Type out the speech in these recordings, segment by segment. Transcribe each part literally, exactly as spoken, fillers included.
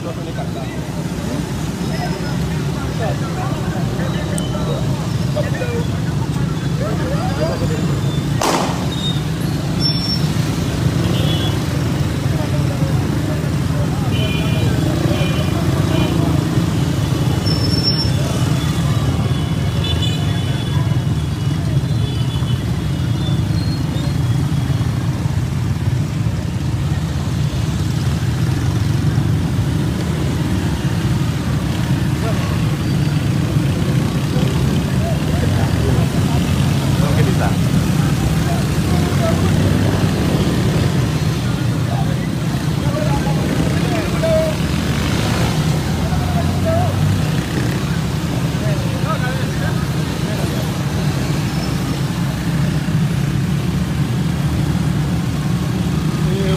E,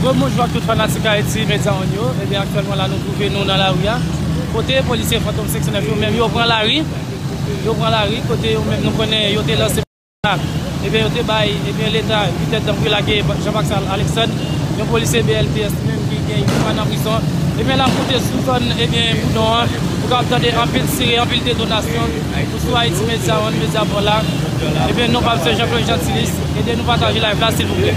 rebonjou ak tout fanatik Haiti Media One yo. Ebyen, aktyèlman la, nou twouve nou nan lari a. Kote polisye Fantom senk san nèf yo menm, yo pran lari. Yo pran lari, kote yo menm, nou konnen yo te lanse la. Ebyen, yo te bay, ebyen, Leta, petèt, tankou lage Jean Max Alexandre, yon polisye B L T S li menm ki gen yon an nan prizon. Ebyen, l ap moute sou zòn, ebyen, Boudon an, ou kapab tande anpil tire, anpil detonasyon. Sou Haiti Media One, Media Pò la. Ebyen, non pa m se Jean Claude Gentilis. Ede nou pataje live la, silvouplè.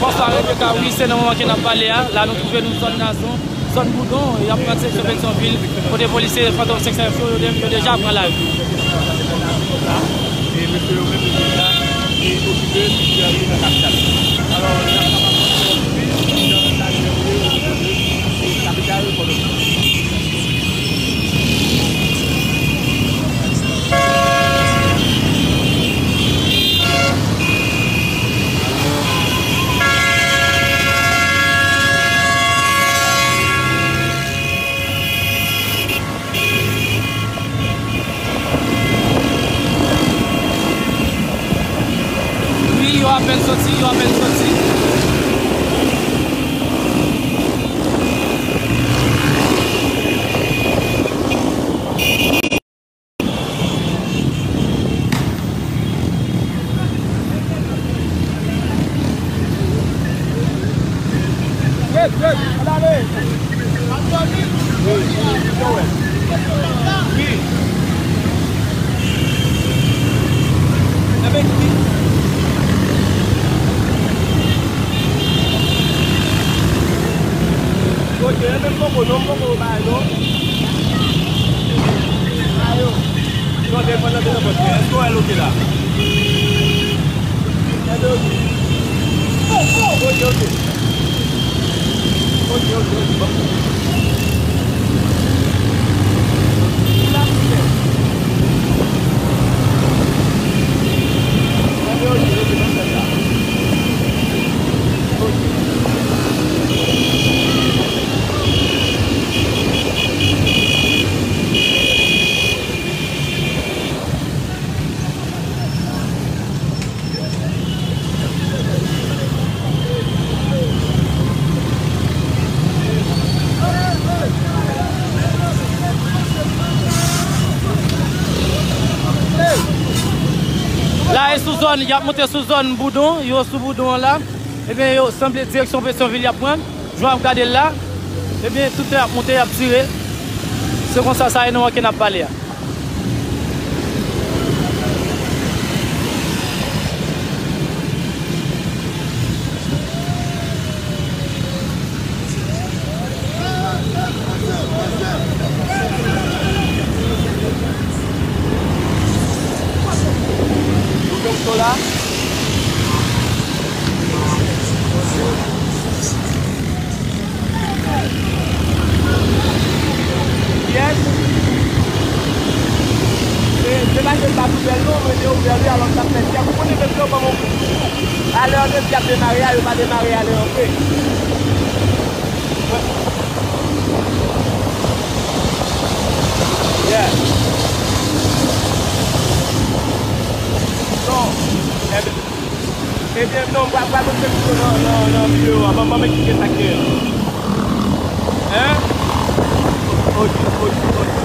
Bonswa, Rebecca, wi, se nan moman ke n ap pale a. La, nou twouve nou zòn Nazon, zòn Boudon, y ap pran direksyon Petyonvil, kote polisye Fantom senk san nèf yo, yo de-, yo deja pran lari. E mesye yo menm, yo deja okipe plizyè ri nan kapital. Alò, n ap kapab wè jan lari yo okipe kapital Pòtoprens. Wi, yo apèn soti, yo apèn soti. Ok, e menm poko, non, m poko bay, non. Ayo. Non, depann nan pòt, èske w wè l oke la? Ok, ok. Ok, ok, ok. Bon. La, e sou zòn, y ap monte sou zòn Boudon, yo sou Boudon an la. Ebyen, yo sanble direksyon Petyonvil y ap pran. Jan w ap gade l la, ebyen, tout tan y ap monte, y ap tire. Se konsa sa ye nan moman ke n ap pale a. Ou jwenn son la? Yes. Se, se pa ke m pa t ouvè l non, mwen te ouvè l wi, alò m t ap fè syèk. Ou konnen menm lè yo ban m yon kout kou, alè an de syèk demare a, yo pa demare alè an vre. Yeah. Non. Ebyen, non, m pral, pral pote pito nan, nan, nan videyo a. Ban, ban m eksplike sa k genyen. Hein? Odi, odi, odi.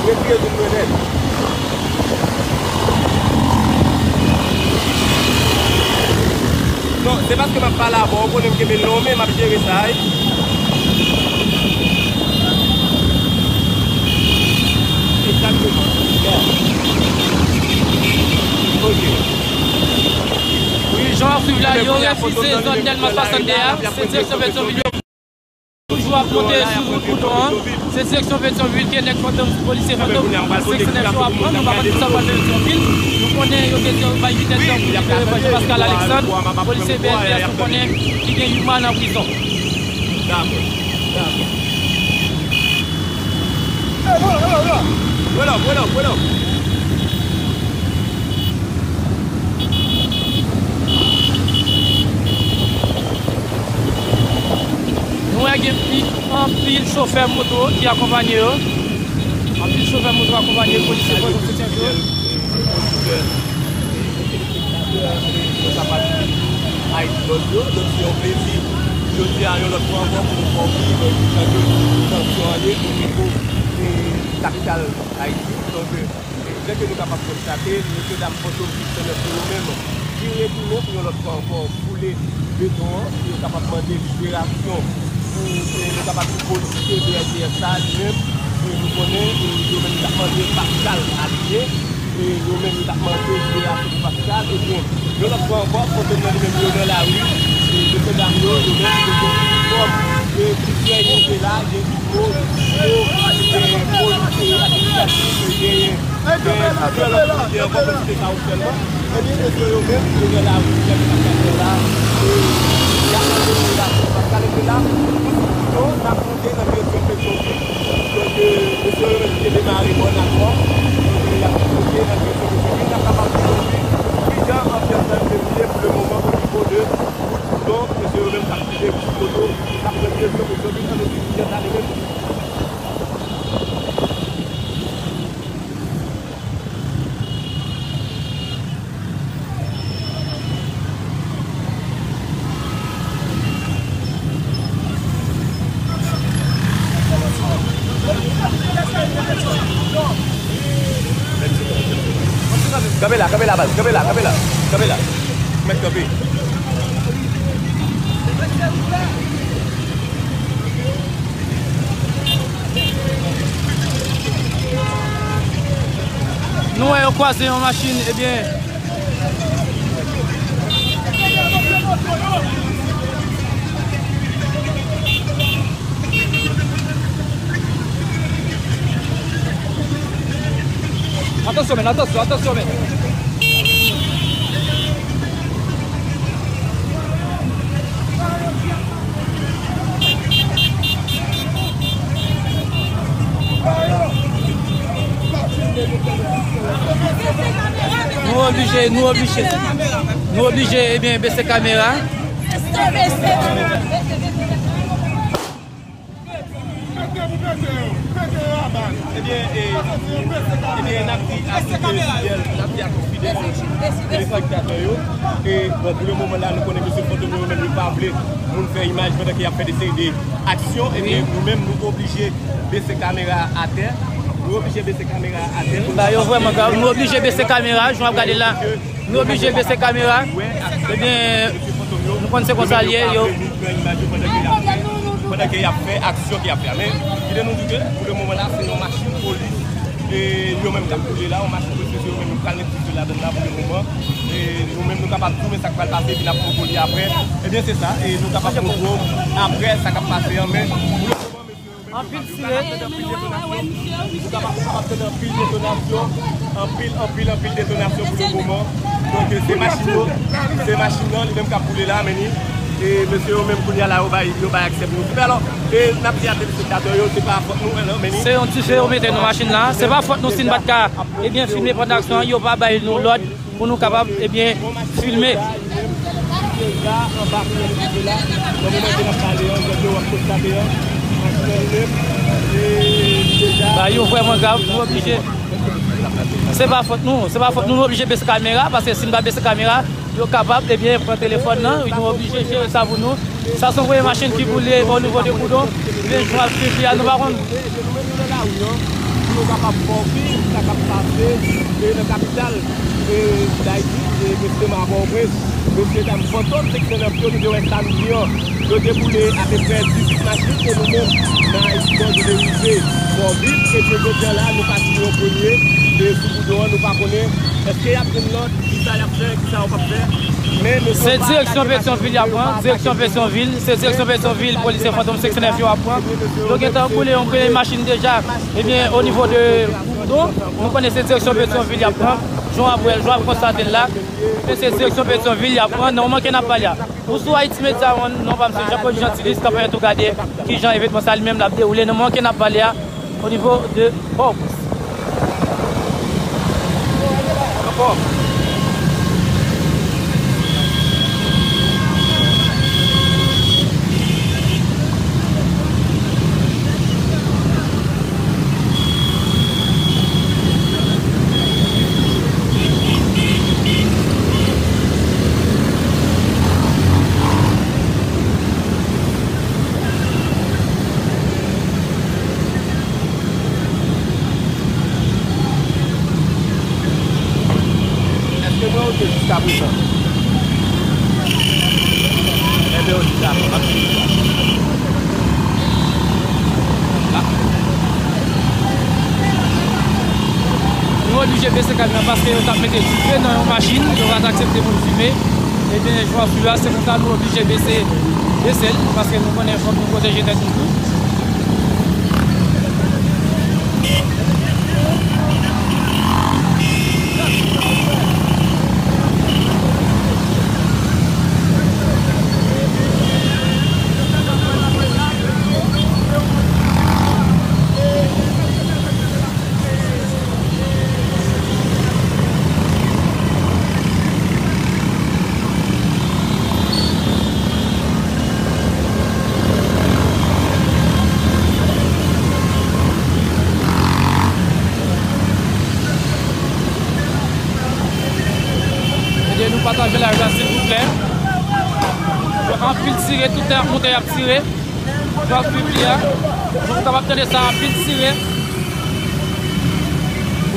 Retire tout mwen nèt. Se paske m ap pale avè w, ou konnen m kenbe l nan men, m ap jere sa, wi. Egzakteman. Ok. Wi, jan w ap swiv la, yo refize zòn Dèlma swasannde a, se direksyon Petyonvil yo. Toujou ap monte sou wout Boudon an. Se direksyon Petyonvil ke nèg fantom, polisye fantom, senk san nèf yo ap pran. Nou pa konn kisa k pral fè Petyonvil. Nou konnen yo te di yo bay uit èdtan pou libere Jean Pascal Alexandre. Polisye B L T S nou konnen ki gen uit mwa nan prizon. Dakò. Dakò. Hey, hold up, hold up, hold up. Hold up, hold up, hold up. Nou wè gen pi-, anpil chofè moto ki akonpanye yo. Anpil chofè moto akonpanye polisye Pòtoprens yo. Yo kapab Ayiti lòt yo. Donk, se yon plezi jodi a yon lòt fwa ankò pou nou fè w viv kijan ke tansyon an ye o nivo, e, kapital Ayiti. Donk, e, lè ke nou kapab konstate, mesye dam fantom six cent neuf yo, yo menm, ki retounen pou yon lòt fwa ankò boule beton an, pou yo kapab mande liberasyon, pou, e, nou kapab di polisye B L T S la li menm, e, nou konnen, e, yo menm t ap mande Pascal aliye, e, yo menm yo t ap mande liberasyon pou Pascal, ebyen, yon lòt fwa ankò, fantom nan li menm yo nan lari, e, mesye dam yo, yo menm, yo gen inifòm, e, ki fè yo te la, gen inifòm, yo, e, polisye administratif, e, genyen, e, plizyè lòt kote ankò, men se te sa yo sèlman. Ebyen, mesye yo menm, yo nan lari, lè yo t ap gade la, e, y ap mande liberasyon Pascal, e se la, nou sou Boudon, n ap monte nan direksyon Petyonvil. Donk, e, mesye yo menm ki te demare bò Nakò, donk, e, y ap monte nan direksyon Petyonvil. N ap kapab di jodi kijan anbyans lan te ye pou le moman o nivo de wout Boudon. Mesye yo menm k ap kite wout moto, k ap pran direksyon Petyonvil. Ann nou di kijan sa ye menm. Kanpe la, kanpe la, baz, kanpe la, kanpe la, kanpe la. Mèt kanpe. Nou wè yo kwaze yon machin, ebyen. Atansyon, men, atansyon, atansyon, men. Nou oblije, nou oblije, nou oblije, ebyen, bese kamera. Ebyen, e, ebyen, n ap di a tout fidèl, n ap di a tout fidèl telespektatè yo. E, bon, pou le moman la, nou konnen mesye fantom yo menm yo pa vle moun fè imaj pandan ke y ap fè de seri de aksyon. Ebyen, nou menm, nou oblije bese kamera a atè. Nou oblije bese kamera a atè pou nou kapab. Ba yo vrèman grav. Nou oblije bese kamera, jan w ap gade la. Nou oblije bese kamera. Ebyen, nou konn se konsa l ye, yo. Pandan ke y ap fè aksyon ke y ap fè a. Men, kite nou di ke, pou le moman la, se yon machin polis, e, yo menm k ap boule la, yon machin polis, se yo menm yo pral met dife ladann la pou le moman. E, nou menm, nou kapab di w, men sa k pral pase, epi n ap poko li apre. Ebyen, se sa, e nou kapab montre w apre sa k ap pase an, men pou le moman, mesye yo menm, yo kapab tande anpil detonasyon. Nou kapab, nou kapab tande anpil detonasyon, anpil, anpil, anpil detonasyon pou le moman. Donk, se machin yo, se machin nan, li menm k ap boule la, men ni, e mesye yo menm kounye a la, yo bay, yo bay aksè pou yo swiv. Alò, e n ap di a telespektatè yo, se pa fòt nou, non, men ni. Se yon dife yo mete nan machin la. Se pa fòt nou si n pa t ka, ebyen, filme pandan aksyon an, yo pa bay nou lòd. Pou nou kapab, ebyen, filme. Ba yo vrèman grav, nou oblije. Se pa fòt nou, se pa fòt nou, nou oblije bese kamera, paske si n pa bese kamera, yo kapab, ebyen, pran telefòn nan, nou oblije jere sa pou nou. Sa se yon premye machin ki boule o nivo de Boudon. Men jan w ap swiv li a, nou pa konn. Nou menm nou nan lari an, pou nou kapab fè w viv sa k ap pase, e, nan kapital, e, Dayiti, e, presizeman a Pòtoprens. Mesye dam Fantom seksyon nèf yo, nou te wè samdi an, yo te boule apeprè dizuit machin, se nou menm nan Ayiti Bòd nou te rive Fòvil, ebyen jodi a la, nou pa site yo premye, e sou boudon an, nou pa konnen èske y ap jwenn lòt, kisa y ap fè, kisa yo p ap fè. Men mesye yo pa atake machin, mesye yo pa atake machin. Se direksyon Petyonvil y ap pran, direksyon Petyonvil, se direksyon Petyonvil, polisye Fantom seksyon nèf yo ap pran. Yo gentan boule yon premye machin deja, ebyen, o nivo de boudon, nou konnen se direksyon Petyonvil y ap pran, jan w ap wè l, jan w ap konstate l la. Men se direksyon Petyonvil y ap pran nan moman ke n ap pale a. Ou sou Haiti Media One, non pa m se Jean Claude Gentilis, k ap fè tou gade kijan evènman sa li menm l ap dewoule nan moman ke n ap pale a, o nivo de Pòtoprens. Èske mwen oke jiskaprezan? Enben, oke, dakò, m ap swiv sa. Nou oblije bese kamyon an paske yo t ap mete dife nan yon machin, yo pa t aksepte moun fimen. Ebyen, jan w ap swiv la, se konsa nou oblije bese, bese l, paske nou konnen fòk nou pwoteje tèt nou tou. Ede nou pataje live la, silvouplè. Anpil tire, tout lè y ap monte, y ap tire. Jan w ap swiv li a, jan w kapab tande sa, anpil tire.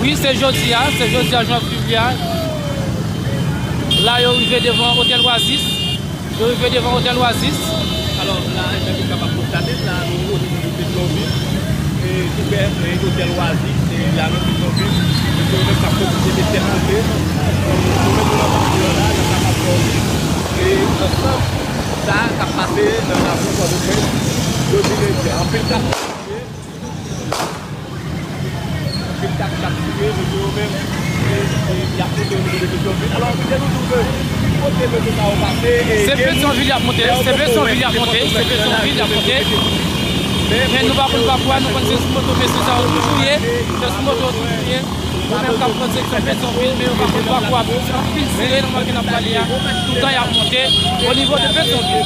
Wi, se jodi a, se jodi a, jan w ap swiv li a. La, yo rive devan Otèl Oasis. Yo rive devan Otèl Oasis. Alò, la, jan nou kapab konstate, la, nou o nivo de Petyonvil. E, tou prè, e, Otèl Oasis, e, la, nan Petyonvil. E, se yo menm k ap pwofite de tèt kote. E, nou menm, nou nan pati an la, nan Kapab Fòvil. E, ansanm, sa k ap pase nan lakou Pòtoprens, jodi lendi a. Anpil kap tire, anpil kap k ap tire, mesye yo menm, e, e, y ap monte o nivo de Petyonvil. Alò, kite nou di w ke, ki kote mesye sa yo pase, e, se Petyonvil y ap monte, se Petyonvil y ap monte, se Petyonvil y ap monte. Men nou pa konn pa kwa, nou konn se sou moto mesye sa yo toujou ye, se sou moto yo toujou ye. Yo menm k ap pran direksyon Petyonvil, men yo pa konn pa kwa, anpil tire nan moman ke n ap pale a. Toutan y ap monte o nivo de Petyonvil.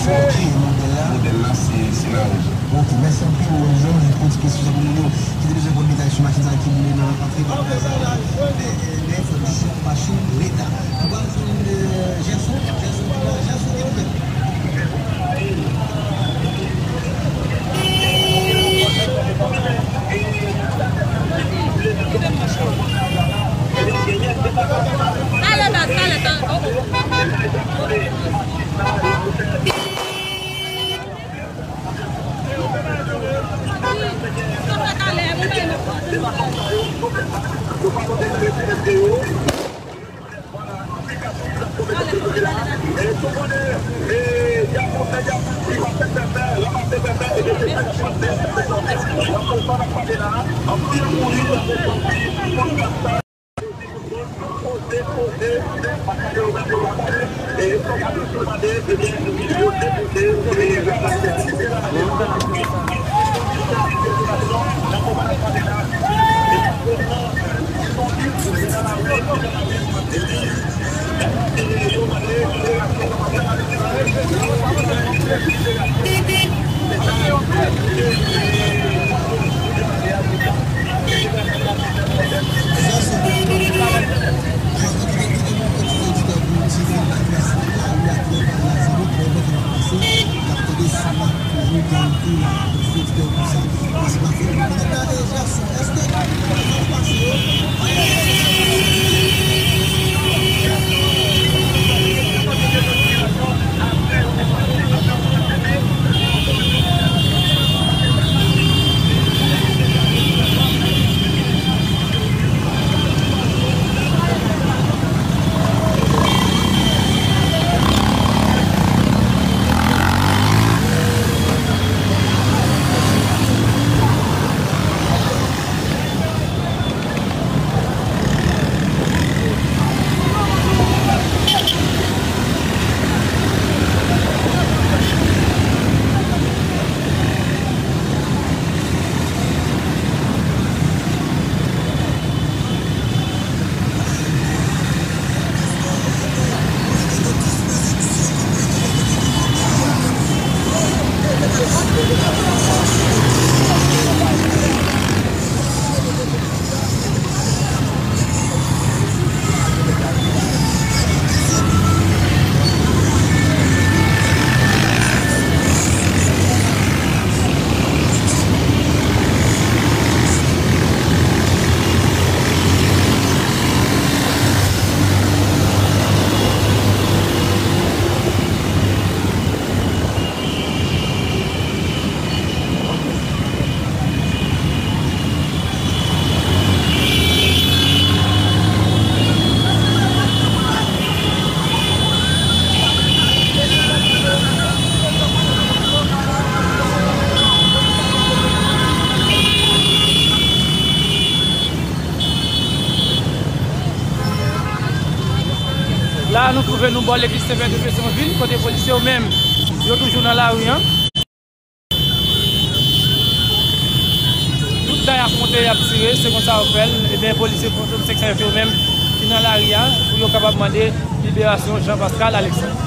Ok, modèl la. Modèl la, se, se lawouj. Ok, mèsi anpil, Jean. Yon ti kesyon sa pou moun yo ki te bezwen konn detay sou machin sa ki boule nan antre Pap Gaza la. Men, men, fò di se yon machin Leta. Nou pral jwenn, euh, Gerson. Gerson ki la, Gerson, kite w fè. Talè, baz, talè, talè. Oh, oh. La, nou twouve nou bò legliz Sen Pè de Petyonvil, kote polisye yo menm, yo toujou nan lari a. Tout tan y ap monte, y ap tire, se konsa yo fè l. Ebyen, polisye Fantom senk san yo menm ki nan lari a pou yo kapab mande liberasyon Jean Pascal Alexandre.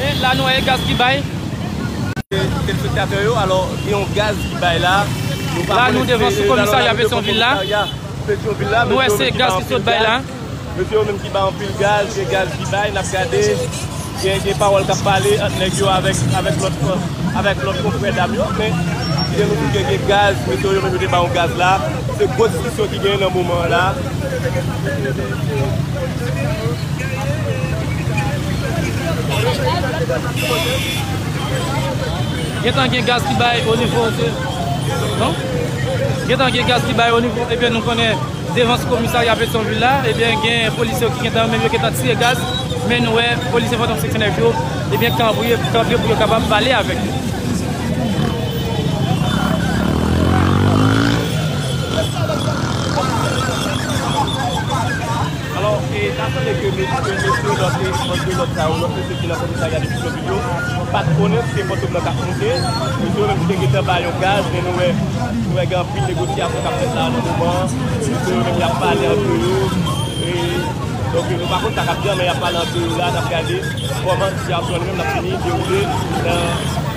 E la nou wè gaz ki bay. Telespektatè yo, alò, gen yon gaz ki bay la. Nou pa La, nou konnen devan si se sou komisarya Petyonvil la. Komisarya Petyonvil la, Nou wè mesye yo se menm ki gaz bay ki anpil sot bay gaz. La. Mesye yo menm ki bay anpil gaz, gen gaz ki bay, n ap gade. Gen, gen pawòl k ap pale ant nèg yo avèk, avèk lòt, avèk lòt konfrè dam yo, men gen nou di ke gen gaz, mesye yo menm yo te ba yon gaz la. Gwo diskisyon ki genyen nan moman an la. Gentan gen gaz ki bay o nivo de, non? Gentan gen gaz ki bay o nivo, ebyen, nou konnen devan komisarya Petyonvil la, ebyen, gen polisye yo ki gentan, menm yo gentan tire gaz, men nou wè polisye Fantom senk san nèf yo, ebyen, kanpe, kanpe pou yo kapab pale avèk yo. Alò, e, n a tande ke me-, ke mesye lòt, e, lòt de lòt sa yo, lòt mesye ki nan komisarya de Petyonvil yo, pa t konnen ke Fantom nan t ap monte. Mesye yo menm ki te gentan ba yo gaz, men nou wè, nou wè gen anpil negosyasyon k ap fèt la nan moman an. Mesye yo menm y ap pale ant yo. E, donk, nou pa konn sa k ap di an, men y ap pale ant yo la, n ap gade kòman sitiyasyon an li menm l ap vini dewoule nan,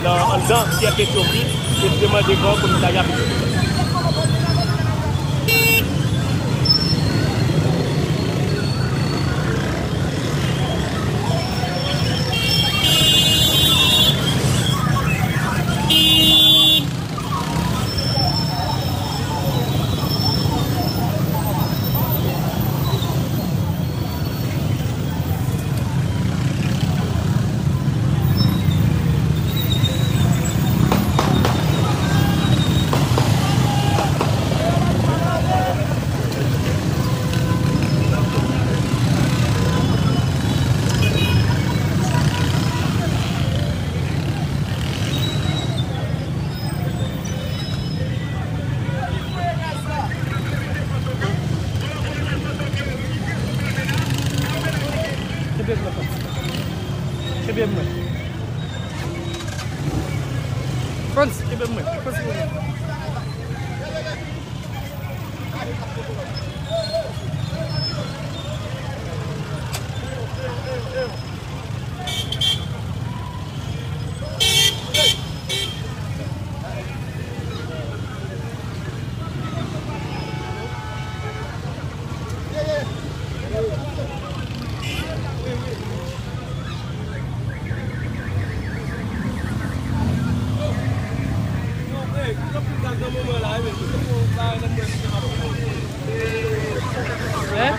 nan, anndan syèl Petyonvil, presizeman devan komisarya Petyonvil la. Kenbe m nan, Frantz. Kenbe m mwen. Frantz, kenbe m mwen. Frantz, kenbe m mwen. Hein?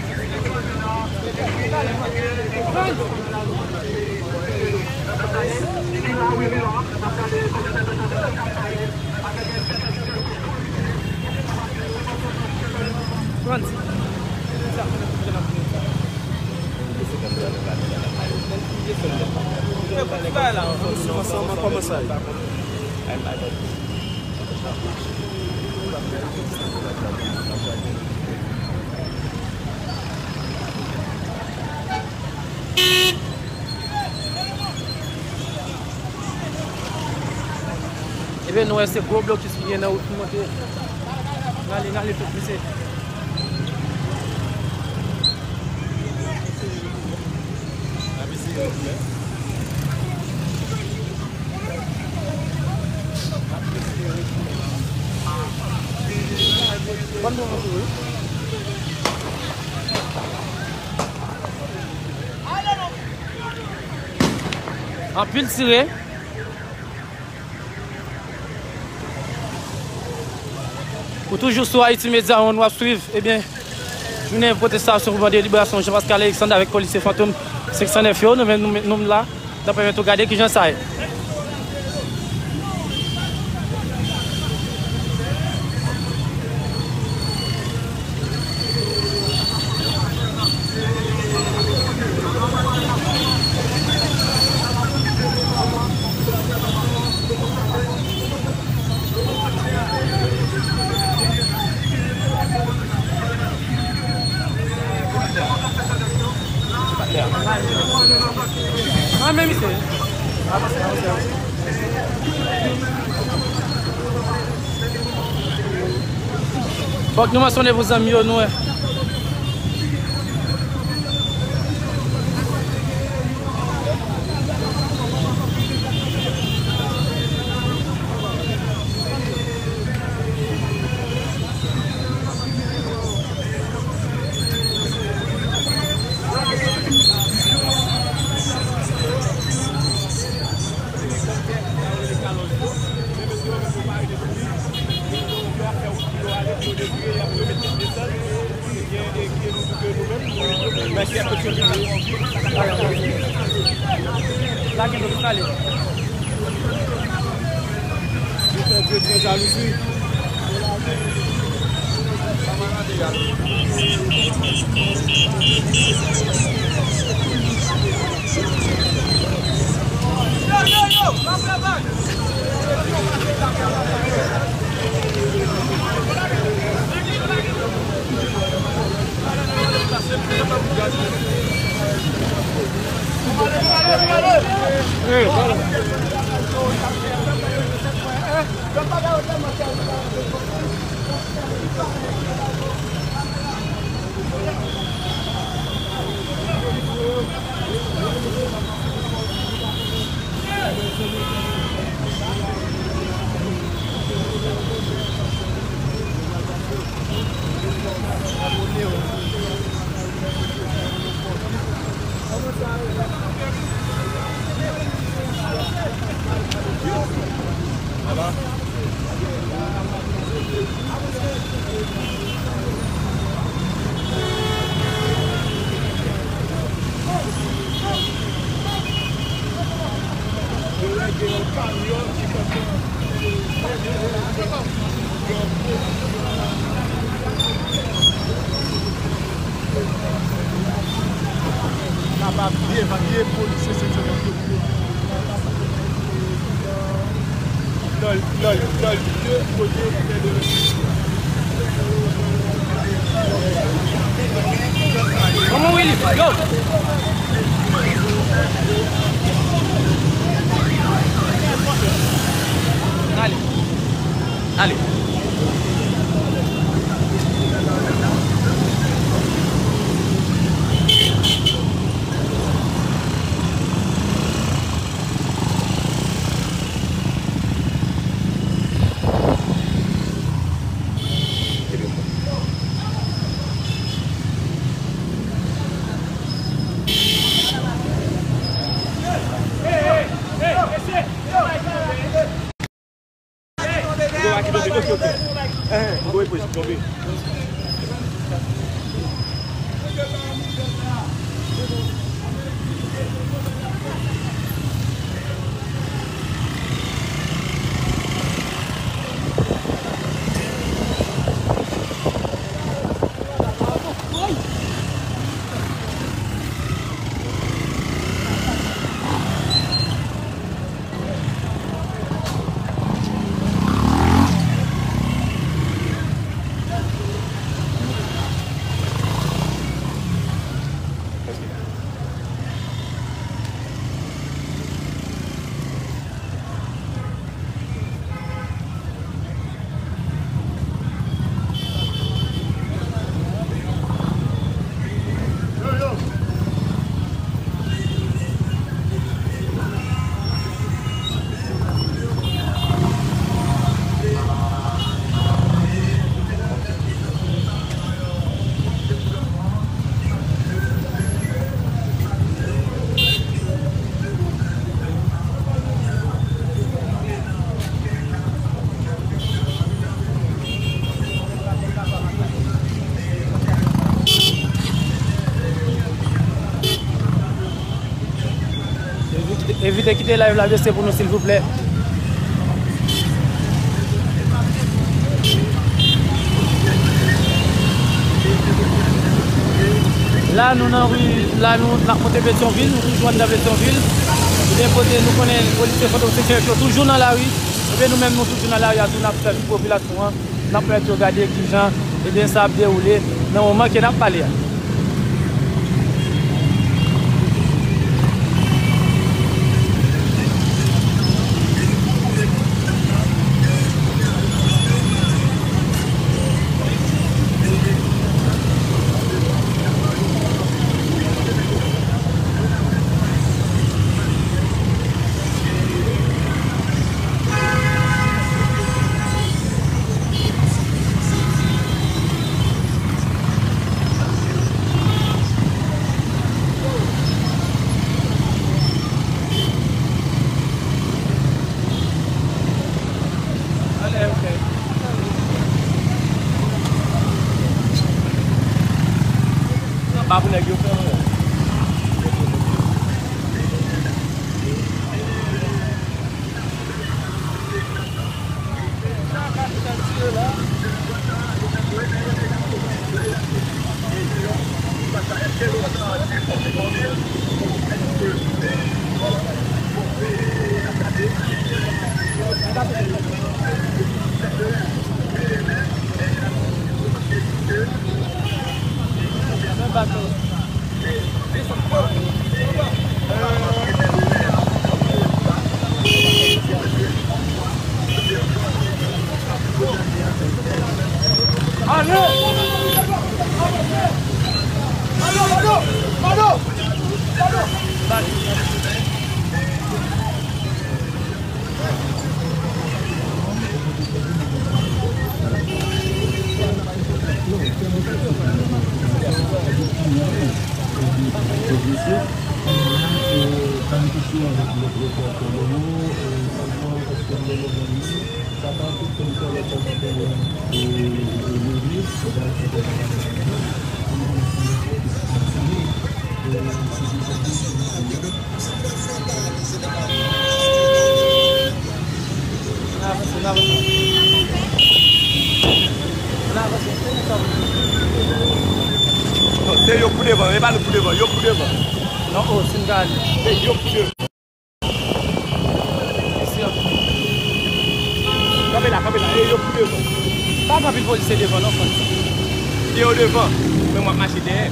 Frantz. Ansanm, ansanm, kòman sa ye? Ebyen, nou wè se gwo blokis ki gen nan wout ki monte. N ale, n ale tout, mesye. Anpil tire. Ou toujou sou Haiti Media One, w ap swiv, ebyen, jounen pwotestasyon pou mande liberasyon Jean Pascal Alexandre avèk polisye Fantom senk san nèf yo. Nou menm, nou, nou la, n ap pèmèt ou gade kijan sa ye. Ah, men misye. Fòk nou mansyone pou zanmi yo, nou, eh. Lage dlo, ale. Yo fè Dye gran jalouzi. Kapab byen, byen polisye se jan de lòl, lòl, lòl de kote. Kòman Willy? Yo! Ale. Ale. Evite, evite kite live la bese pou nou, silvouplè. La, nou nan ri, la, nou, n ap monte Petyonvil, nou toujou anndan Petyonvil. Ebyen, kote nou konnen polisye Fantom Seksyon yo toujou nan lari. Ebyen, nou menm, nou toujou nan lari a tou, n ap sèvi popilasyon an. N ap pèmèt yo gade kijan, ebyen, sa ap dewoule nan moman ke n ap pale a. Non, se yo k pou devan, e pa nou k pou devan, yo k pou devan. Non, o, si n gade. Se yo k pou devan. Kanpe la, kanpe la, e yo k pou devan. Pa gen anpil polisye devan, non, Frantz. Se yo devan, men mwen ap mache dèyè.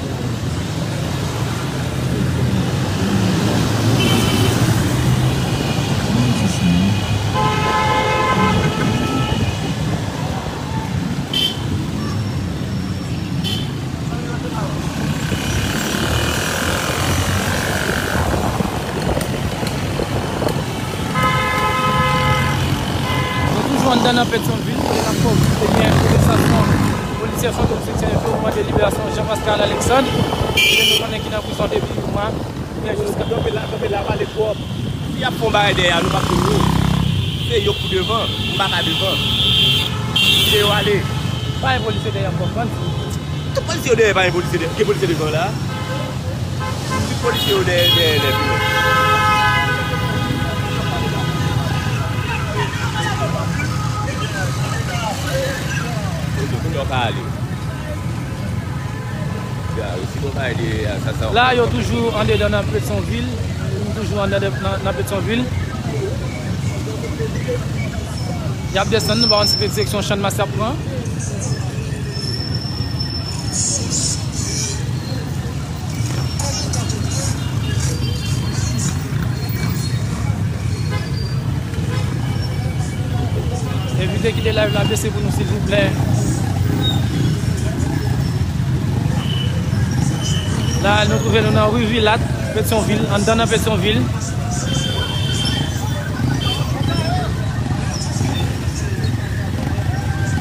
Nou toujou anndan nan Petyonvil, kote n ap kouvri ebyen pwotestasyon polisye Fantom Six Nèf yo pou mande liberasyon Jean Pascal Alexandre, ke nou konnen ki nan prizon depi yon mwa. Ebyen jiska kanpe la, kanpe la, pale twòp. Si y ap fè yon bagay dèyè a, nou p ap jwenn yo. Se yo k pou devan, m pa ka devan. Kite yo ale. Pa gen polisye dèyè m konprann. Tout polisye yo dèyè, pa gen polisye dèyè. Gen polisye devan la. Tout polisye yo dèyè, dèyè nèg yo. Ok, kounye a w ka ale. Ya, si nou pa ede, sa, sa. La, yo toujou andedan nan Petyonvil. Nou toujou andedan nan, nan Petyonvil. Y ap desann, nou pa konn si se direksyon Channmas y ap pran. Evite kite live la bese pou nou, silvouplè. La, nou twouve nou nan ri Vilat, Petyonvil, anndan nan Petyonvil.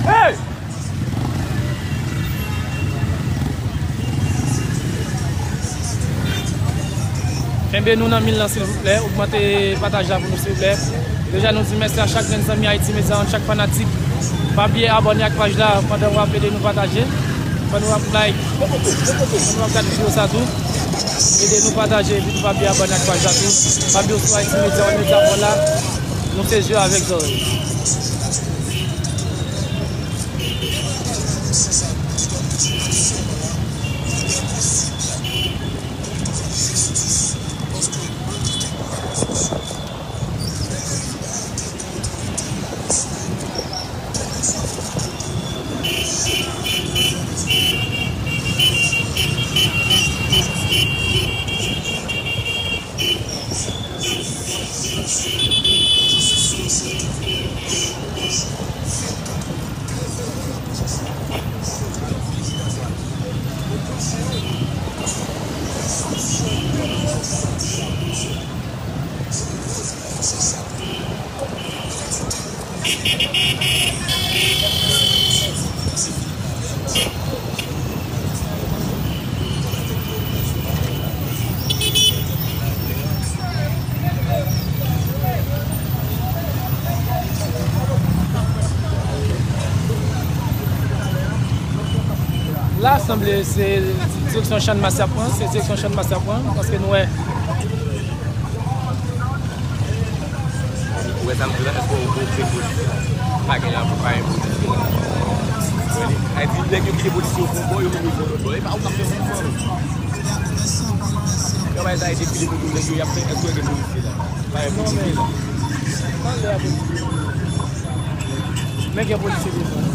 Hey! Kenbe nou nan mil lan, silvouplè. Ogmante pataj la pou nou, silvouplè. Deja, nou di mèsi a chak grenn zanmi Haiti Media, chak fanatik. Pa bliye abòne ak paj la pandan w ap ede nou pataje. Pandan w ap like, pandan w ap gade videyo sa tou. Ede nou pataje, epi tou pa bliye abòne ak paj la tou. Pa bliye sou Haiti Media, on medya pou la. Nou se zye avèk zòrèy. La, sanble se direksyon Channmas y ap pran, se direksyon Channmas y ap pran, paske nou wè. Ou wè sa m di la? Èske ou, ou kite polisye? Pa gen la, pa gen polisye. Wè li. Sa di nèg yo kite polisye yo pran bò, yo mete yo lòt bò. E pa ou k ap fè mouvman. Travay sa e defile pou tou nèg yo, y ap fè, èske gen polisye la? Pa gen polisye la. Men gen polisye devan.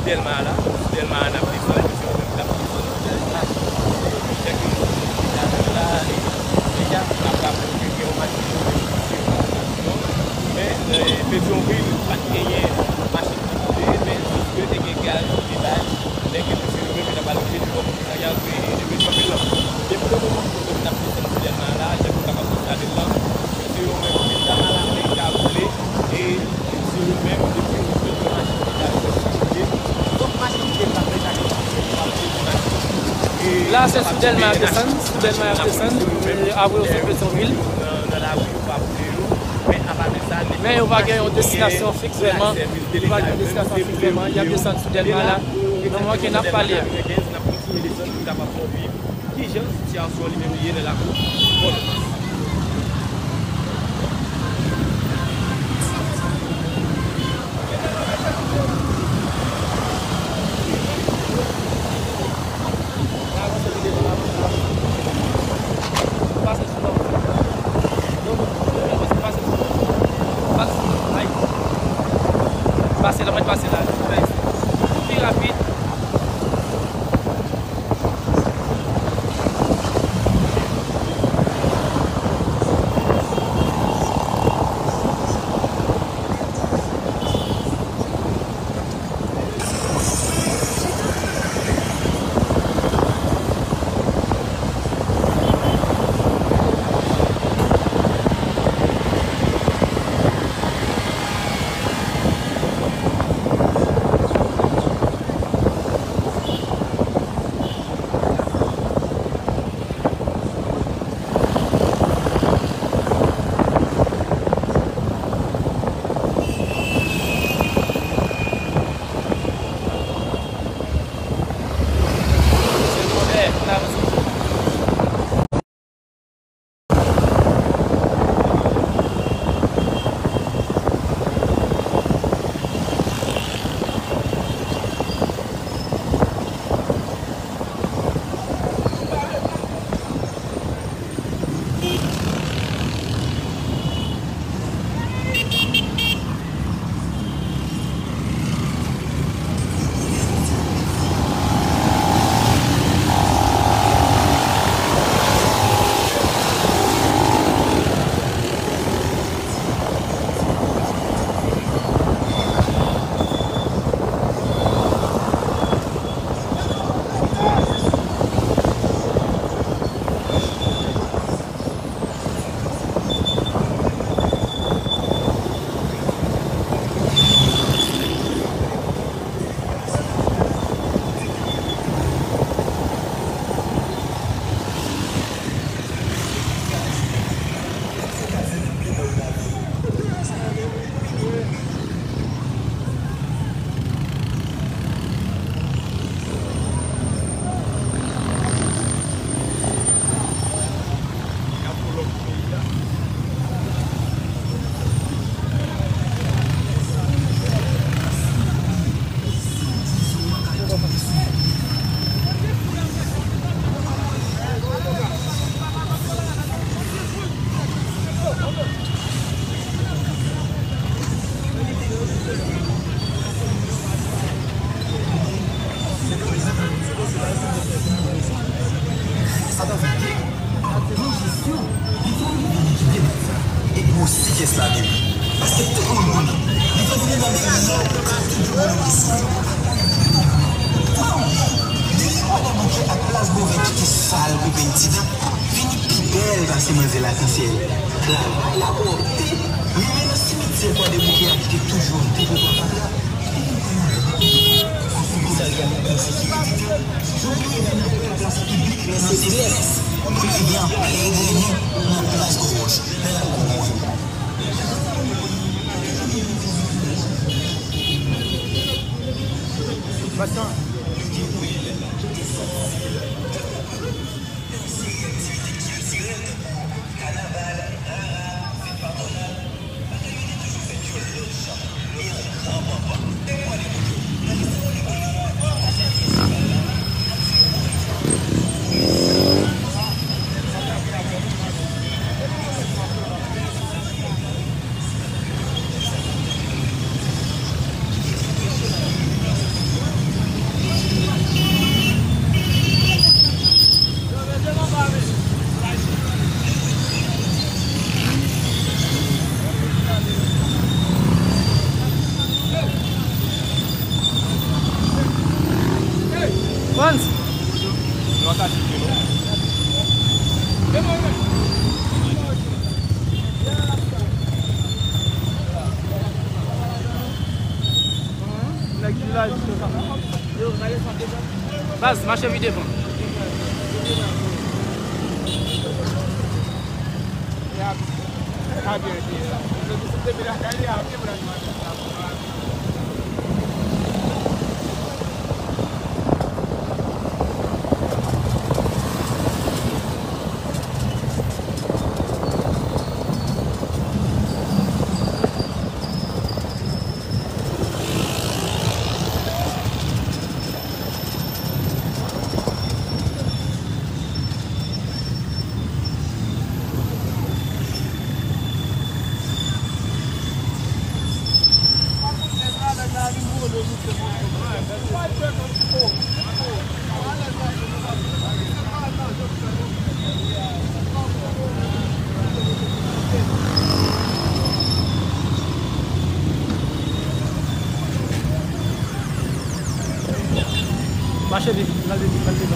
Dèlma la, sou Dèlma a n ap desann, se yo menm k ap desann sou Dèlma. Chak jou, se la, deja, n ap raple w ke gen yon machin ki te sou men, eh, Petyonvil pa t genyen machin ki boule, men jis ke te gen gaz ki te bay, nèg yo di se yo menm ki t ap al boule devan komisarya, eh, de Petyonvil lan. Depi le moman ke yo t ap desann sou Dèlma a la, jan nou kapab konstate l lan, se yo menm ki t ap al apre ka boule, e se yo menm, depi yo jwenn yon machin ki ta soti, tout machin ki te ka fè sa, yo pa boule machin. E la, se sou Dèlma y ap desann, sou Dèlma y ap desann, e apre yo sot Petyonvil. Nan, nan lari, yo pa boule yo, men apa de sa, men yo pa gen yon destinasyon fiks vrèman, yo pa gen yon destinasyon fiks vrèman, y ap desann sou Dèlma la, nan moman ke n ap pale a. N ap kontinye desann pou n kapab fè w viv kijan sitiyasyon li menm li ye nan lakou Pòtoprens. Pase la, mwen pase la. Pi rapid. Sa ta vle di, ak bon jesyon, li fè yon moun vini kite nèg sa. Epi osi kès la vini. Paske tout moun konnen, li fè vini nan men lòt, tout moun konnen. Pou konnen, li li pandan bouke ak plas bovè ki te sal pou penti dan, vini pi bèl pase manzè lakansyèl. La, la pwòpte, rive nan simityè Kwadèbouke a ki te toujou an depo pa fatra. Men se lès pou li gen anpil grennen nan plas Gwo Wòch, nan lakou Gwo Wòch. Pase yon seri aktivite kiltirèl tankou kanaval, rara, fèt patwonal, bagay yo te toujou fèt yon lòt jan e an gran panpan. Dènye ane kote, nan listwa Kwadèbouke, nan konsèy prensipal la, Frans. Baz, mache pi devan. Mache vit, n al vit, n al vit.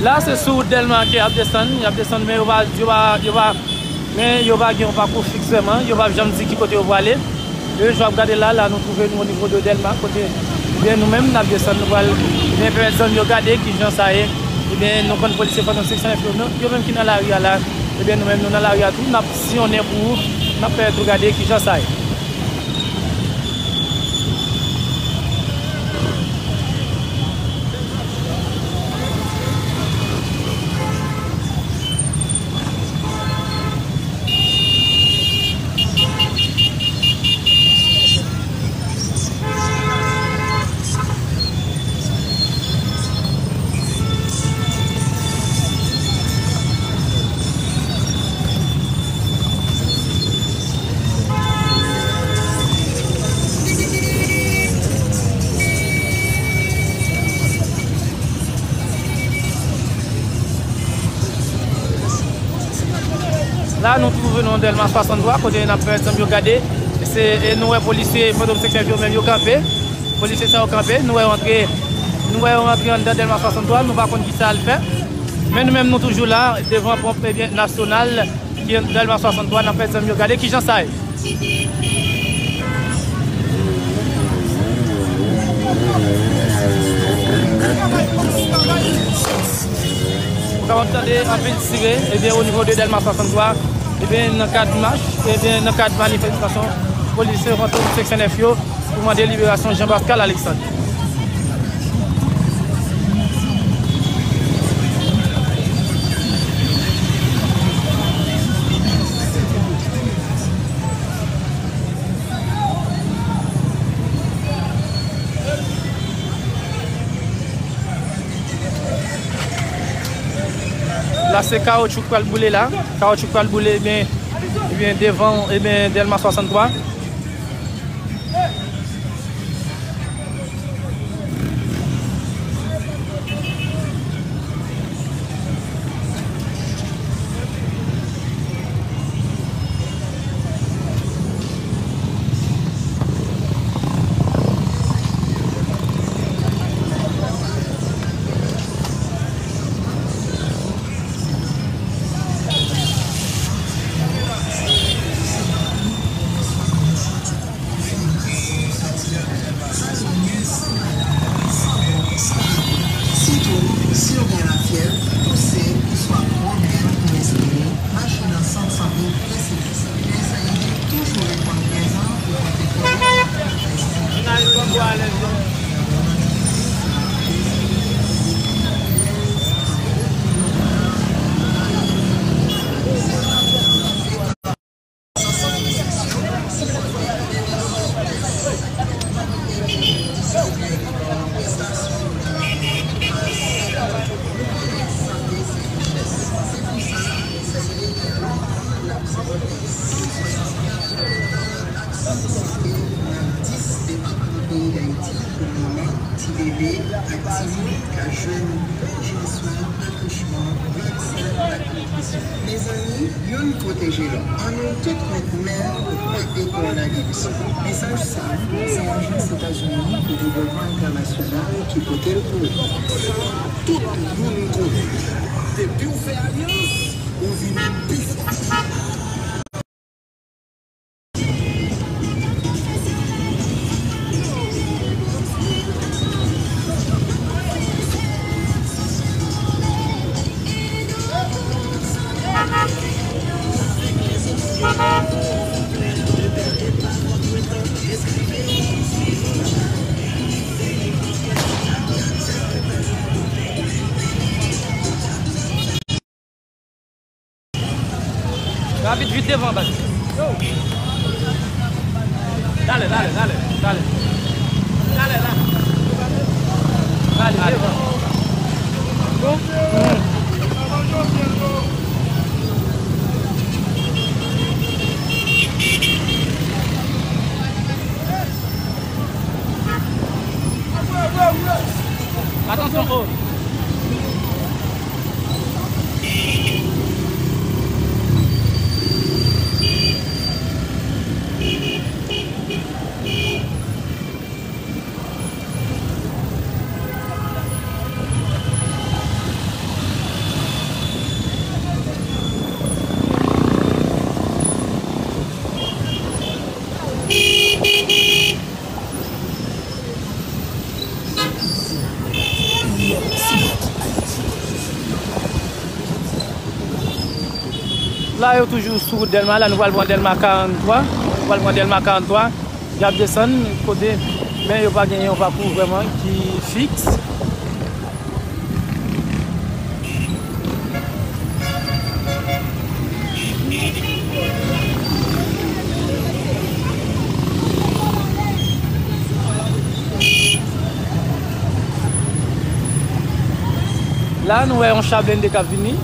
La, se sou wout Dèlma ke y ap desann, y ap desann, men yo pa, yo pa, yo pa, men yo pa gen yon pakou fiks vrèman, yo pa janm di ki kote yo prale. E jan w ap gade la, la nou twouve nou o nivo de Dèlma, kote, ebyen, nou menm n ap desann, nou pral, ebyen, pèmèt zanmi yo gade ki jan sa ye. Ebyen, nou konn polisye Fantom senk san nèf yo, nou, yo menm ki nan lari a la, ebyen, nou menm nou nan lari a tou, n ap siyonnen pou ou, n ap pèmèt ou gade ki jan sa ye. La, nou twouve nou nan Dèlma swasanntwa, kote n ap fè zanmi yo gade. Se, e nou wè polisye Fantom senk san nèf yo menm yo kanpe. Polisye sa yo kanpe. Nou wè yo antre, nou wè yo antre anndan Dèlma swasanntwa. Nou pa konn ki sa y al fè. Men nou menm, nou toujou la, devan ponp, ebyen, nasyonal, ki Dèlma swasanntwa, n ap fè zanmi yo gade ki jan sa ye. Ou kapab tande anpil tire, ebyen, o nivo de Dèlma swasanntwa, ebyen, nan kad mach, ebyen, nan kad manifestasyon, polisye Fantom senk san nèf yo, pou mande liberasyon Jean Pascal Alexandre. La, se kawoutchou k pral boule la. Kawoutchou k pral boule, ebyen, ebyen, devan, ebyen, Dèlma swasanntwa. Sitou, si w gen lafyèv, touse, oswa pwoblèm pou respire, mache nan sant sante prese prese. Mezanmi, toujou reponn prezan pou pote kò w. Sante nan dis depatman peyi Dayiti. Bebe ak timoun ka jwenn bon jan swen akouchman, vaksen ak nitrisyon. Mezanmi, youn pwoteje lòt. Ann nou tout met men nou kont kowonaviris la. Mesaj sa, se Ajans Etazini pou Devlopman Entènasyonal ki pote l pou ou. Sa, tout moun konnen. Depi w fè alyans, ou vin pi fò. Rapid, vit devan, baz. Dale, dale, dale, dale. Dale, dale. Dale, dale. Bon. Atansyon, o. La, yo toujou sou wout Dèlma. La, nou pral pran Dèlma karannntwa. Nou pral pran Dèlma karannntwa. Y ap desann kote, men yo pa gen yon pakou vrèman ki fiks. La, nou wè yon cha blende k ap vini.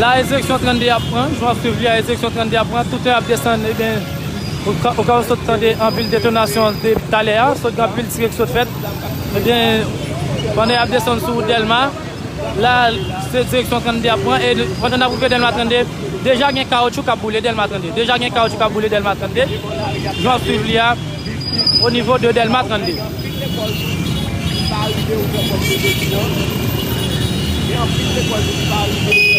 La, e direksyon trannde ap pran, jan w ap swiv li a, e direksyon trannde ap pran, tout tan y ap desann, ebyen, ou ka, ou ka sot tande anpil detonasyon de talè a, sot gen anpil tire ki sot fèt. Ebyen, pandan y ap desann sou Dèlma, la, se direksyon trannde ap pran, e pandan n ap rive Dèlma trannde, deja gen kawotchou k ap boule Dèlma trannde, deja gen kawotchou k ap boule Dèlma trannde, jan w ap swiv li a. O nivo de Dèlma trannde. Anpil lekòl ki pa rive ouvè pòt yo jodi a. Gen anpil lekòl ki pa rive ouvè pòt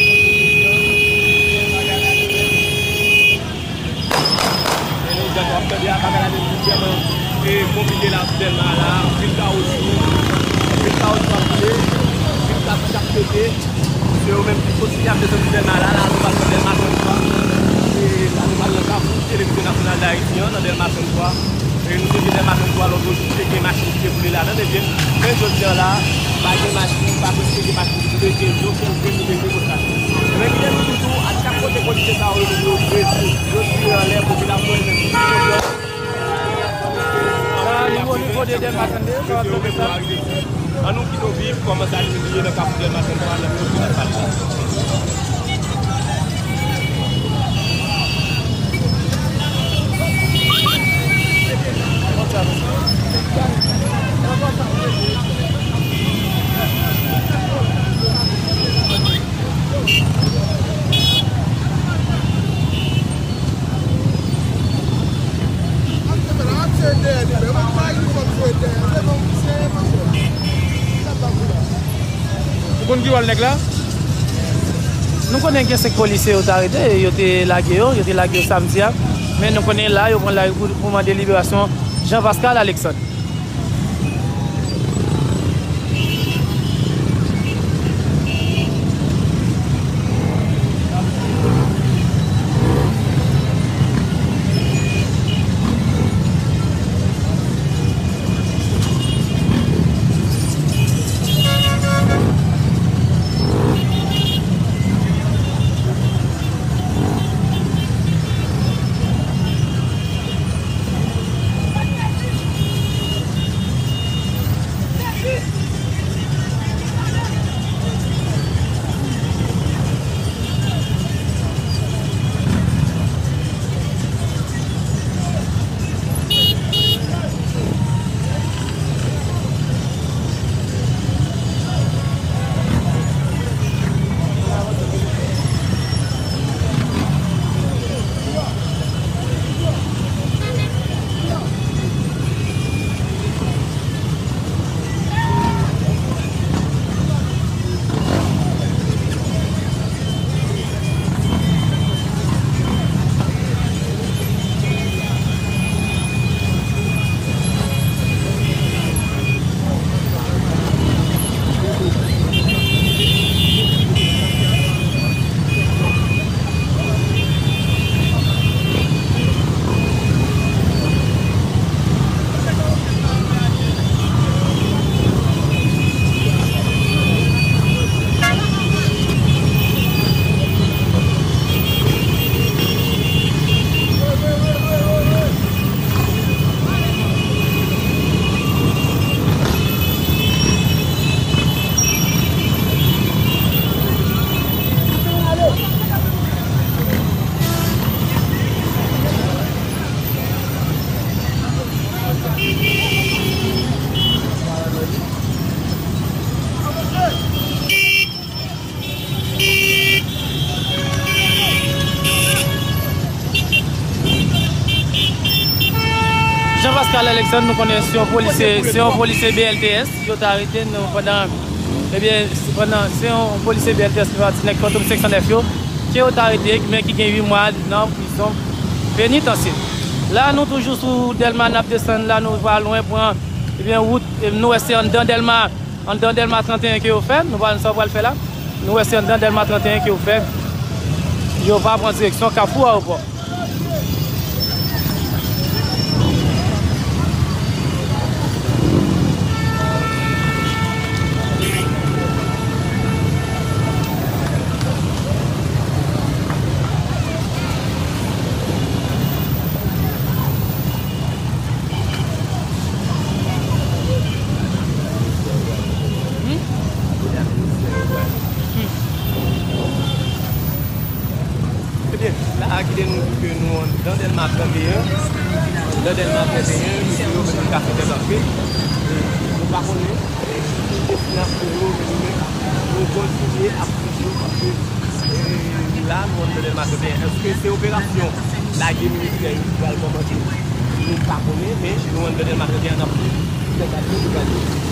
yo jodi a. Men jan w ap tande a, bagay la vin vrèman, e, konplike la sou Dèlma la. Anpil kawotchou, anpil kawotchou ap boule, anpil kawotchou ap pete. Se yo menm ki kontinye ap desann sou Dèlma la, la nou pral nan Dèlma trannde twa. E la nou pral nan kafou Televizyon Nasyonal Dayiti an, nan Dèlma trannde twa. E nou te gen Dèlma trannde twa lòt jou, te gen machin ki te boule ladan, ebyen, men jodi a la, pa gen machin, pa prèske gen machin ki boule, gen okenn grenn, okenn demonstrasyon. Ebyen, kite nou toujou, a chak kote polisye sa yo, yo, yo, yo tire anlè popilasyon, ebyen, nou La, nou o nivo de Dèlma trannde, sa w ap tande sa. Ann nou kite w viv kòman sa te ye nan kafou Dèlma trannde twa nan kote n ap pale la. Ou konn ki wòl nèg la? Nou konnen gen senk polisye yo te arete, yo te lage yo, yo te lage yo samdi a. Men nou konnen la, yo pran lari pou, pou mande liberasyon Jean Pascal Alexandre. Jean Pascal Alexandre, nou konnen se yon polisye, se yon polisye B L T S, yo te arete nou pandan, ebyen, pandan, se yon polisye B L T S ki pati nèg Fantom senk san nèf yo, ke yo te arete, men ki gen uit mwa nan prizon penitansye. La, nou toujou sou Dèlma, n ap desann la, nou pa lwen pran, ebyen, wout, e nou wè se anndan Dèlma. Anndan Dèlma trannteyen ke yo fè, nou pa konn sa yo pral fè la. Nou wè se anndan Dèlma trannteyen ke yo fè. Yo va pran direksyon Kafou Ayewopò. Kote nou di ke nou anndan Dèlma trannteyen, anndan Dèlma trannteyen, mesye yo menm yo ka fè tèt antre. E nou pa konnen, e, ki destinasyon yo, men nou menm, nou kontinye ap swiv yo, paske, e, la, nou anndan Dèlma trannteyen. Èske se operasyon lage militè yo ki pral kòmanse? Nou pa konnen, men nou anndan Dèlma trannteyen, n ap swiv.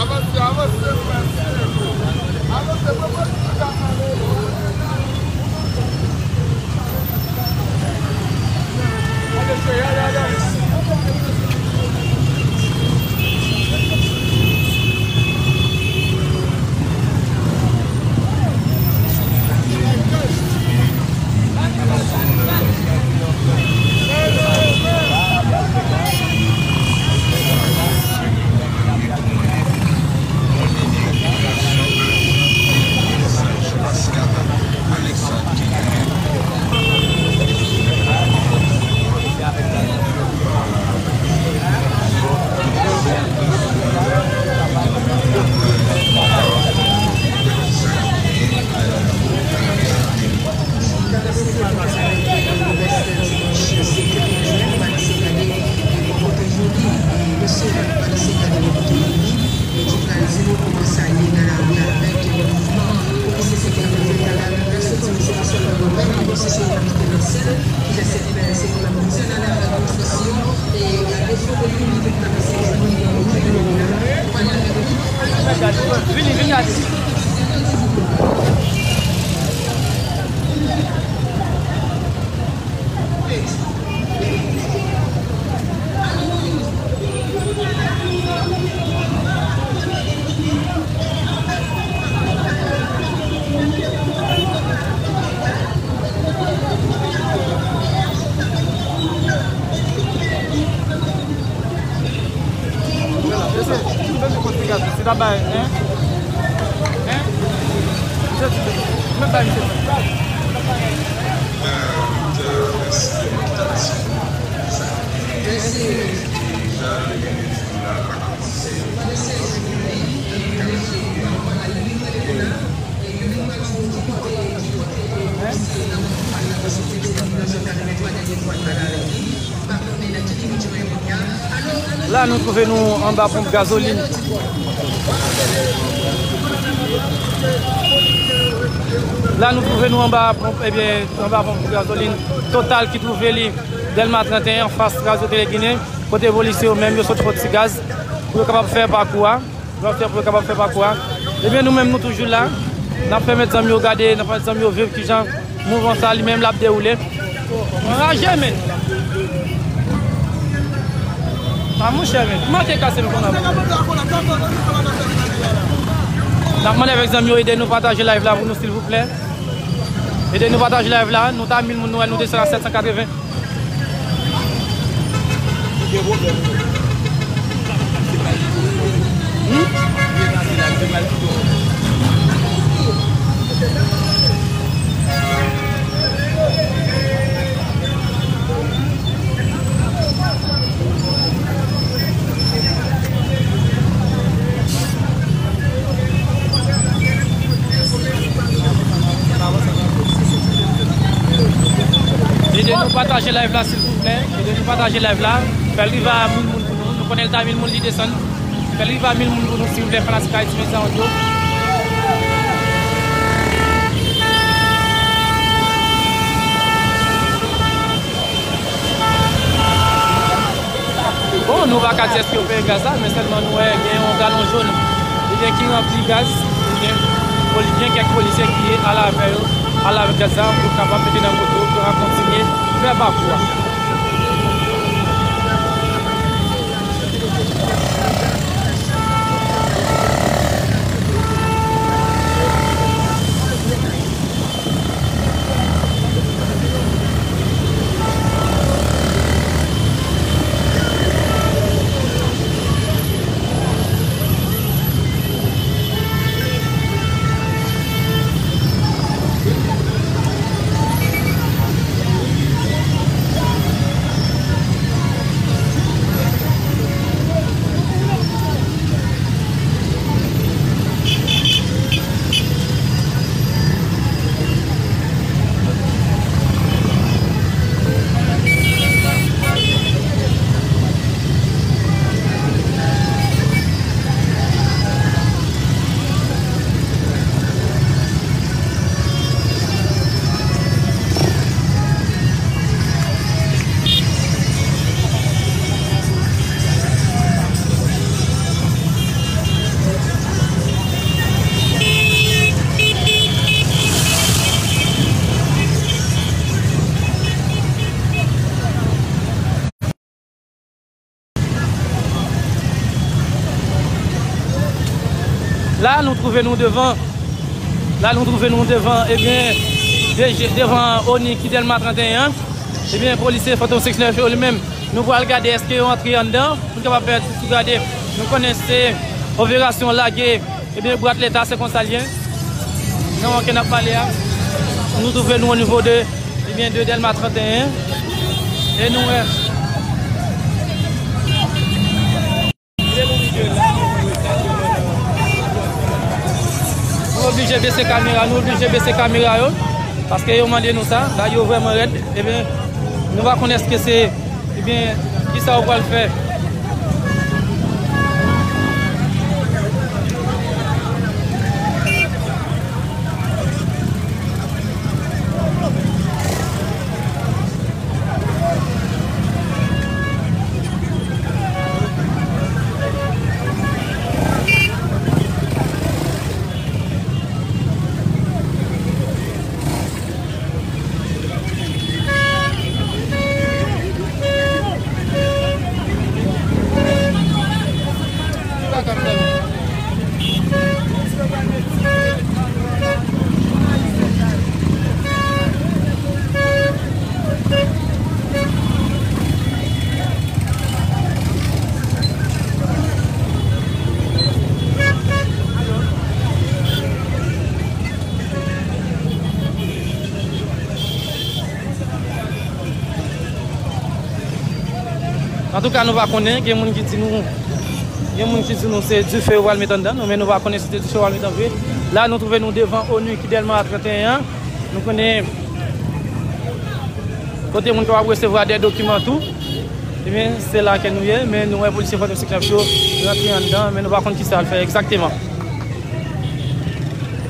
Avanse, avanse, frè, avanse. Avanse, pran pòz pou nou ka pale. Vini, vini gade. Mesye, m bezwen konn piga sou sila bay, hein? Hein? Mesye, mwen bay misye. La, nou twouve nou anba ponp gazolin. La, nou twouve nou anba ponp, ebyen, anba ponp gazolin Total ki twouve li Dèlma trannteyen, anfas Radyo Tele Ginen, kote polisye yo menm yo sot pran ti gaz pou yo kapab fè pakou a. Pou yo fè, pou yo kapab fè pakou a. Ebyen, nou menm, nou toujou la. N ap pèmèt zanmi yo gade, n ap pèmèt zanmi yo viv kijan mouvman sa li menm l ap dewoule. Anraje, men. A, monchè, men. Manke kase m konn ap. N ap mande avèk zanmi yo ede nou pataje live la pou nou, silvouplè. Ede nou pataje live la. Nou ta mil moun, nou wè nou desann a sèt san katreven. Gen pwoblèm. Live la, silvouplè. Ede nou pataje live la. Fè l rive a mil moun pou nou. Nou konnen l ta mil moun, li desann. Fè l rive a mil moun pou nou, silvouplè, fanatik Haïti Media Audio. Bon, nou pa ka di èske yo peye gaz la, men sèlman nou wè gen yon galon jòn, ebyen, ki ranpli gaz, ebyen, poli-, gen kèk polisye ki al avè yo, al avè gaz la pou kapab mete nan moto pou yo ka kontinye fè pakou a. La, nou twouve nou devan, la, nou twouve nou devan, ebyen, deje-, devan ONIC ki Dèlma trannteyen an. Ebyen, polisye Fantom senk nèf yo, li menm, nou pral gade èske yo antre anndan, pou n kapab fè tou gade. Nou konnen se operasyon lage, ebyen, bwat leta, se konsa l ye. Nan moman ke n ap pale a, nou twouve nou o nivo de, ebyen, de Dèlma trannteyen. E nou wè. Nou oblije bese kamera, nou oblije bese kamera yo, paske yo mande nou sa, bagay yo vrèman rèd. Ebyen, nou pa konn èske se, ebyen, kisa yo pral fè. Antouka, nou pa konnen, gen moun ki di nou, gen moun ki di nou se dife yo pral met anndan nou, men nou pa konnen si se dife yo pral met an vre. La, nou twouve nou devan ONIC ki Dèlma trannteyen an. Nou konnen kote moun kapab resevwa de dokiman tou. Ebyen, se la ke nou ye, men nou wè polisye Fantom senk nèf yo rantre anndan, men nou pa konn kisa y al fè egzakteman.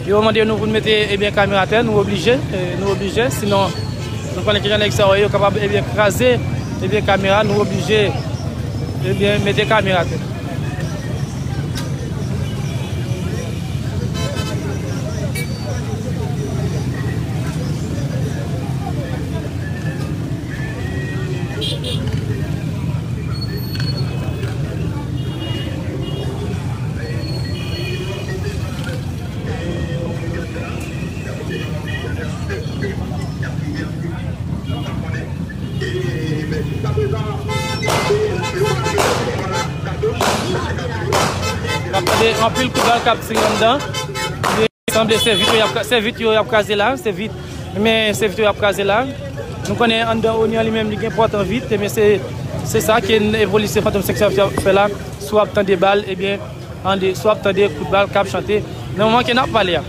Yo mande nou pou n mete, ebyen, kamera atè, nou oblije, e, nou oblije, sinon, nou konnen kijan nèg sa yo ye, yo kapab, ebyen, kraze, ebyen, kamera, nou oblije, ebyen, mete kamera atè. N ap tande anpil kout bal k ap tire anndan. Sanble se vit yo y ap, se vit yo y ap kraze la, se vit. Men se vit yo y ap kraze la. Nou konnen anndan ONIC an li menm li gen pòtan vit, men se, se sa ke n-, polisye Fantom senk nèf yo ap fè la. Si w ap tande bal, ebyen, tande, si w ap tande kout bal k ap chante nan moman ke n ap pale a.